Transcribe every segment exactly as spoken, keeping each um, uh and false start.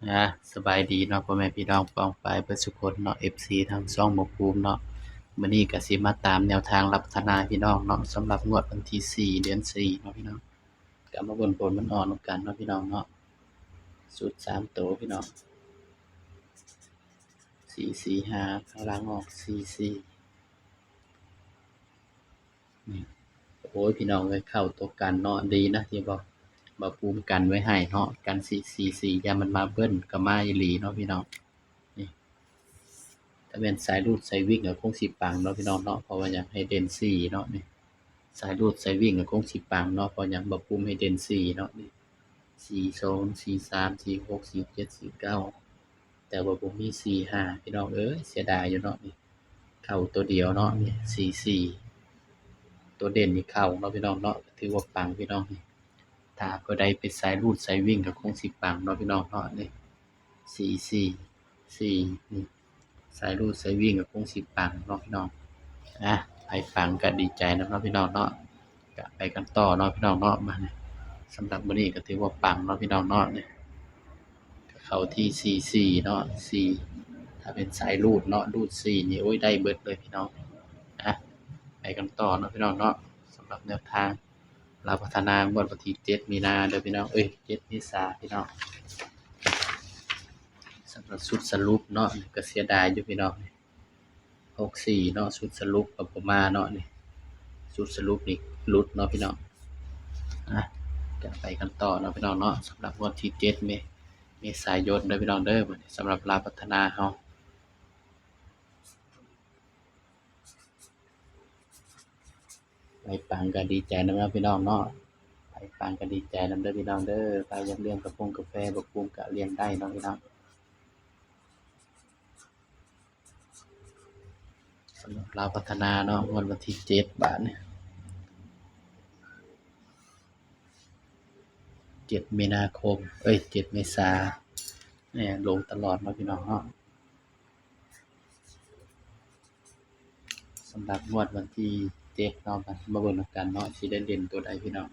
อ่า สบายดีเนาะ พ่อแม่พี่น้องป้องปายเบิดสุคนเนาะ เอฟซี ทางช่องบ่าวภูมิเนาะ มื้อนี้ก็สิมาตามแนวทางรับพัฒนาพี่น้องเนาะ สำหรับงวดวันที่สี่ เดือนสี่เนาะพี่น้อง ก็มาเบิ่งผลมันออกนำกันเนาะพี่น้องเนาะ ชุดสามตัวพี่น้อง สี่สี่ห้า ข้างล่างออก สี่สี่ นี่ โอ้ย พี่น้องเอ้ย เข้าตัวกันเนาะ ดีนะที่บ่าว บ่าวภูมิกันไว้ให้เนาะ กัน สี่สี่สี่ ย่านมันมาเบิ้ลก็มาอีหลีเนาะพี่น้อง นี่ ถ้าแม่นสายรูดสายวิ่งก็คงสิปังเนาะพี่น้องเนาะ เพราะว่าอยากให้เด่นสี่เนาะ นี่ สายรูดสายวิ่งก็คงสิปังเนาะ เพราะหยัง บ่าวภูมิให้เด่นสี่เนาะ นี่ สี่สอง สี่สาม สี่หก สี่เจ็ด สี่เก้า แต่ว่าบ่มี สี่ห้า พี่น้องเอ้ย เสียดายอยู่เนาะ นี่ เข้าตัวเดียวเนาะ นี่ สี่สี่ ตัวเด่นนี่เข้าเนาะพี่น้องเนาะ ถือว่าปังพี่น้อง นี่ ถ้าผู้ใดเป็นสายรูดสายวิ่งก็คงสิปังเนาะพี่น้องเนาะ นี่ สี่สี่สี่ นี่ สายรูดสายวิ่งก็คงสิปังเนาะพี่น้อง อ่ะ ไผปังก็ดีใจนำเนาะพี่น้องเนาะ ก็ไปกันต่อเนาะพี่น้องเนาะ มานี่ สำหรับมื้อนี้ก็ถือว่าปังเนาะพี่น้องเนาะ นี่ ก็เข้าที่ สี่สี่ เนาะ สี่ ถ้าเป็นสายรูดเนาะ รูดสี่นี่ โอ้ย ได้เบิดเลยพี่น้อง อ่ะ ไปกันต่อเนาะพี่น้องเนาะ สำหรับแนวทางลาวพัฒนางวดวันที่เจ็ดมีนาเด้อพี่น้อง เอ้ย เจ็ดเมษาพี่น้อง สำหรับชุดสรุปเนาะ ก็เสียดายอยู่พี่น้อง หกสี่ เนาะ ชุดสรุปก็บ่มาเนาะ นี่ ชุดสรุปนี่หลุดเนาะพี่น้อง อ่ะ ก็ไปกันต่อเนาะพี่น้องเนาะ สำหรับงวดที่เจ็ดเม เมษายนเด้อพี่น้องเด้อ สำหรับลาวพัฒนาเฮา ไผปังก็ดีใจนำเนาะพี่น้องเนาะ ไผปังก็ดีใจนำเด้อพี่น้องเด้อ ไผอยากเลี้ยงกาแฟ กาแฟ บ่าวภูมิก็เลี้ยงได้เนาะพี่น้อง สำหรับลาวพัฒนาเนาะ งวดวันที่เจ็ด บาดนี้ เจ็ด มีนาคม เอ้ย เจ็ด เมษา เนี่ย ลงตลอดเนาะพี่น้องเนาะ สำหรับงวดวันที่เจ็ดเนาะ มาเบิ่งนำกันเนาะ สิได้เด่นตัวใดพี่น้อง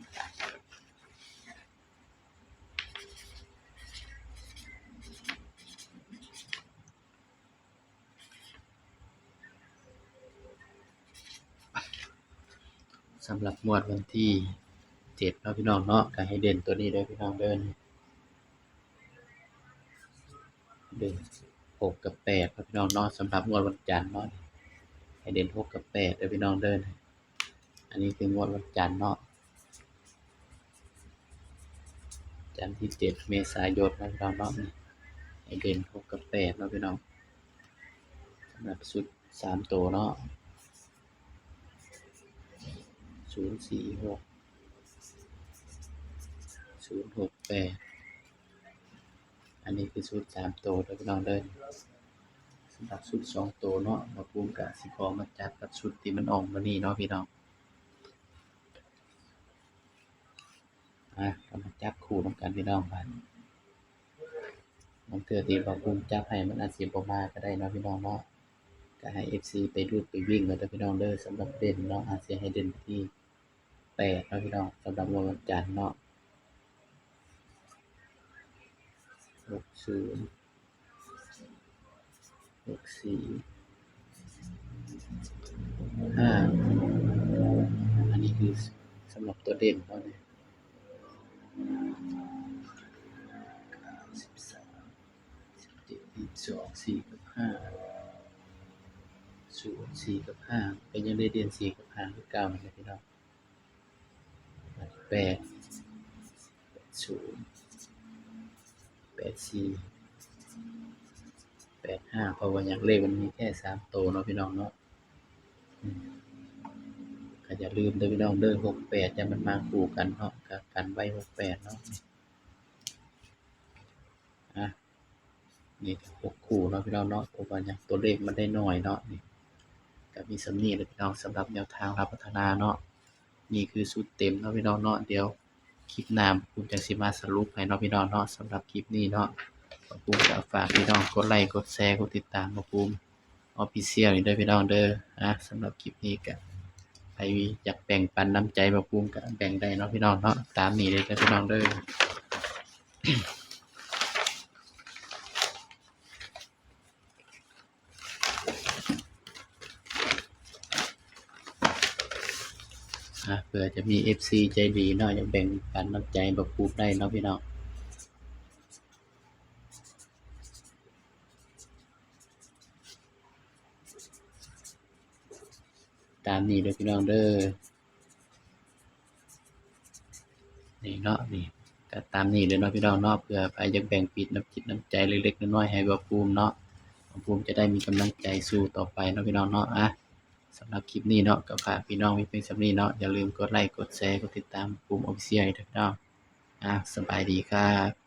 สำหรับงวดวันที่เจ็ดเนาะพี่น้องเนาะ ก็ให้เด่นตัวนี้เด้อพี่น้องเด้อ เด่นหกกับแปดเนาะพี่น้องเนาะ สำหรับงวดวันจันทร์เนาะ ให้เด่นหกกับแปดเด้อพี่น้องเด้อ อันนี้คืองวดวันจันทร์เนาะ จันทร์ที่เจ็ด เมษายนเนาะพี่น้องเนาะ ให้เด่นหกกับแปดเนาะพี่น้อง สำหรับชุดสามตัวเนาะ ศูนย์สี่หก ศูนย์หกแปด อันนี้คือชุดสามตัวเด้อพี่น้องเด้อ สำหรับชุดสองตัวเนาะ บ่าวภูมิก็สิขอมาจับกับชุดที่มันออกมื้อนี้เนาะพี่น้อง อ่ะ ก็มาจับคู่นำกันพี่น้อง บาดนี้ บางเทื่อที่บ่าวภูมิจับให้มันอาจสิบ่มาก็ได้เนาะพี่น้องเนาะ ก็ให้ เอฟซี ไปรูดไปวิ่งเอาเด้อพี่น้องเด้อ สำหรับเด่นเนาะ อาจสิให้เด่นที่แปดเนาะพี่น้อง สำหรับงวดวันจันทร์เนาะ หกศูนย์ หกสี่ ห้า อันนี้คือสำหรับตัวเด่นเนาะ สิบสาม สิบเจ็ด ยี่สิบสอง สี่ กับ ห้า ศูนย์ สี่ กับ ห้า ก็ยังได้เด่น สี่ กับ ห้า คือเก่านั่นแหละพี่น้อง แปด แปดศูนย์ แปดสี่ แปดห้า เพราะว่าหยัง เลขมันมีแค่สามตัวเนาะพี่น้องเนาะ อืม ก็อย่าลืมเด้อพี่น้องเด้อ หกแปด ย่านมันมาคู่กันเนาะ ก็กันไว้ หกแปด เนาะ อ่ะ นี่ก็หกคู่เนาะพี่น้องเนาะ เพราะว่าหยัง ตัวเลขมันได้น้อยเนาะ นี่ ก็มีส่ำนี้แหละพี่น้อง สำหรับแนวทางลาวพัฒนาเนาะ นี่คือชุดเต็มเนาะพี่น้องเนาะ เดี๋ยวคลิปหน้าบ่าวภูมิจั่งสิมาสรุปให้เนาะพี่น้องเนาะ สำหรับคลิปนี้เนาะ บ่าวภูมิก็ฝากพี่น้องกดไลค์ กดแชร์ กดติดตามบ่าวภูมิ Official นี่เด้อพี่น้องเด้อ อ่ะ สำหรับคลิปนี้ก็ ใครอยากแบ่งปันน้ำใจบ่าวภูมิก็แบ่งได้เนาะพี่น้องเนาะ ตามนี้เลยเด้อพี่น้องเด้อ เผื่อจะมีเอฟซีใจดีเนาะ อยากแบ่งปันน้ำใจบ่าวปูมได้เนาะพี่น้อง ตามนี้เด้อพี่น้องเด้อ นี่เนาะ นี่ ก็ตามนี้เลยเนาะพี่น้องเนาะ เผื่อใครอยากแบ่งปิดน้ำจิตน้ำใจเล็กๆน้อยๆให้บ่าวปูมเนาะ บ่าวปูมจะได้มีกำลังใจสู้ต่อไปเนาะพี่น้องเนาะ อ่ะ สำหรับคลิปนี้เนาะ ก็ฝากพี่น้องไว้เพียงส่ำนี้เนาะ อย่าลืมกดไลค์ กดแชร์ กดติดตามบ่าวปูม Official ให้เด้อพี่น้อง อ่ะ สบายดีครับ